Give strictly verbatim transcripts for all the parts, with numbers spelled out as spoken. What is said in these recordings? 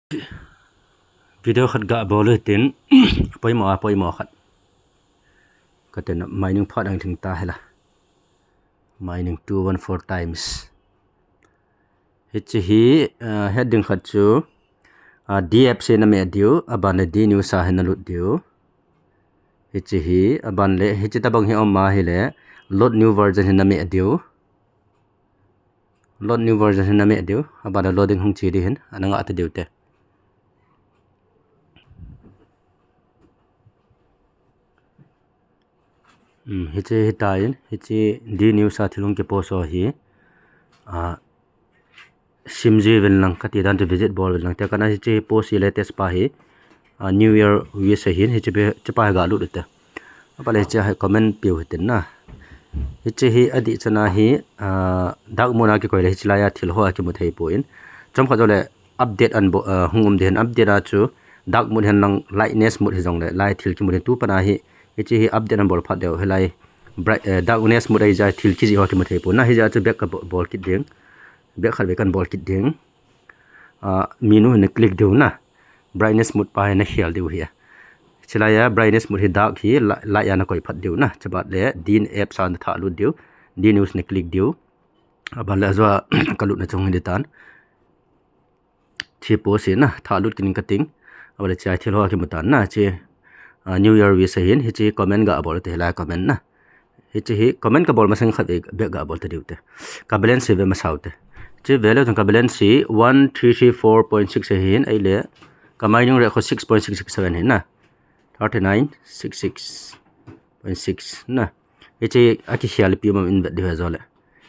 Video khat ga bol u hitin, poimo a, poimo khat. Katin mining phat ang thing ta hela. Mining two one four times. Hiche hi, uh, heading khat chu, uh, D F C na meh diu, aban le D news a hin na lut diu. Hiche hi, aban le, hiche tabang hi om a hile, load new version hin na meh diu. Load new version hin na meh diu, aban le loading hung che di hin, ana nga ta diu te. Hmm, hiche hitan, hiche D news a thil hung kipost ho hi. Ah, sim ji uvin lang, kati dan chu visit bol uvin lang. Te kana hiche post hi latest pa hi. Ah, New Year wish ahin, hiche pa hi ga lut u te. Apa le hiche hi comment piu hitin na. Hiche hi adih chana hi, ah, dark mode a kikoi le hiche laiya thil ho a kimu thei poi. Chomkhat jou le update an bo, ah, hung um di hin, update a chu dark mode hin lang lightness mode hi jong le lai thil kimu di hin, tu pana hi, hiche hi update an bol phat deu, hilai bright, eh, darkness mode a hi ja thil kijih ho kimu thei poi. Na hi ja chu back ka bo-, bol kit ding. Back khat vei kan bol kit ding. Ah, menu hin na click diu na. Brightness mode pa hin na khel diu hi. Hiche laiya brightness mode hi dark hi la-, light a na koi phat diu na. Chubad le D apps a na thah lut diu. D news na click diu. Aban le ajou a ka lutna chung hi di tan. Hiche post hi na, thah lut kit ing kating. Aban le hiche a thil ho kimu tan na, hiche, ah, New Year wish ahin, hiche comment ga bol te, hilai comment na. Hiche hi comment ka bol masang khat vei back ga bol ta diu te. Ka balance hi ve masa u te. Hiche ve leu chun ka balance hi one three three four point six ahin, ahile ka mining rate khu six point six six seven hin na. Thirty nine six six point six na. Hiche a kikhel pi um am in vet diu hi ajou le.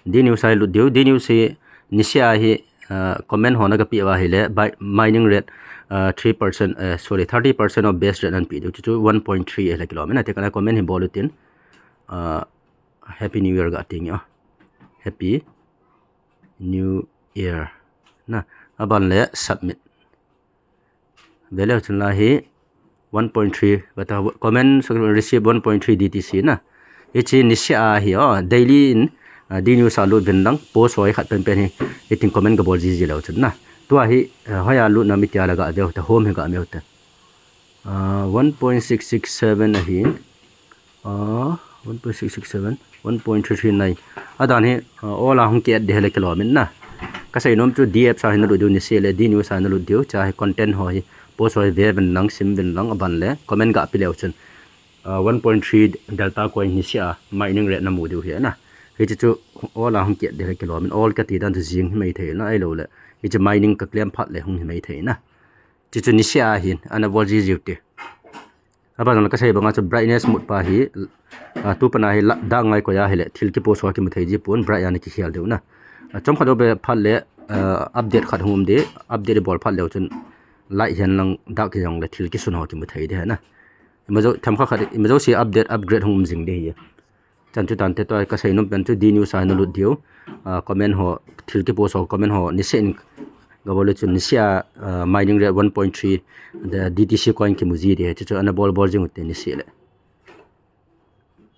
D news a hi lut diu, D news hi niseh a hi, ah, comment ho na ka pe uva hile, bi-, mining rate, ah, three percent, eh, sorry, thirty percent of base rate an pe diu. Chu chu one point three ahile kilom in na, te kana comment hi bol u tin, ah, Happy New Year ga ting a. Happy New Year. Na, aban le submit. Ve leu chun la hi one point three, bata comment receive one point three D T C na. Hiche niseh a hi, oh, daily in, ah, D news a lut uvin lang, post ho hi khat pen pen hi, hitin comment ka bol ji ji leu chun na. Tua hi, ah, hoiya lut na mi tia la ga ve u te, home hi ga ve u te. Ah, one point six six seven ahin. Ah, one point six six seven, one point three three nine. Adan hi, ah, all a hung ki add di hile kilom in na. Ka sei nom chu D apps a hin na lut diu niseh le D news a hin na lut diu. Hiche hi content ho hi, post ho hi ve uvin lang, sim uvin lang, aban le comment ga pe leu chun. Ah, one point three delta coin niseh a mining rate na mu diu hi na. Hiche chu all a hung ki add di hile kilom in, all kati dan chu jing hi mai thei na, ahilou le. Hiche mining ka claim phat le hung hi mai thei na. Hiche chu niseh a hin, ana bol ji ji u te. Aban jong le ka sei banga chu brightness mode pa hi, ah, tu pana hi la, dark a koi a hile, thil kipost ho kimu thei ji pon, bright a na kikhel diu na. Ah, chomkhat jou be phat le, ah, update khat hung um di, update i bol phat leu chun, light hin lang dark hi jong le thil kisun ho kimu thei di hi na. Ima jou, themkhat khat, ima jouse update upgrade hung um jing di hi. Chan chu tante, tua ka sei nom pen chu D news a hin na lut diu. Ah, comment ho, thil kipost ho, comment ho, niseh in ga bol u chun niseh a, ah, mining rate one point three, the D T C coin kimu ji di hi, chu chu ana bol bol jing u te niseh le.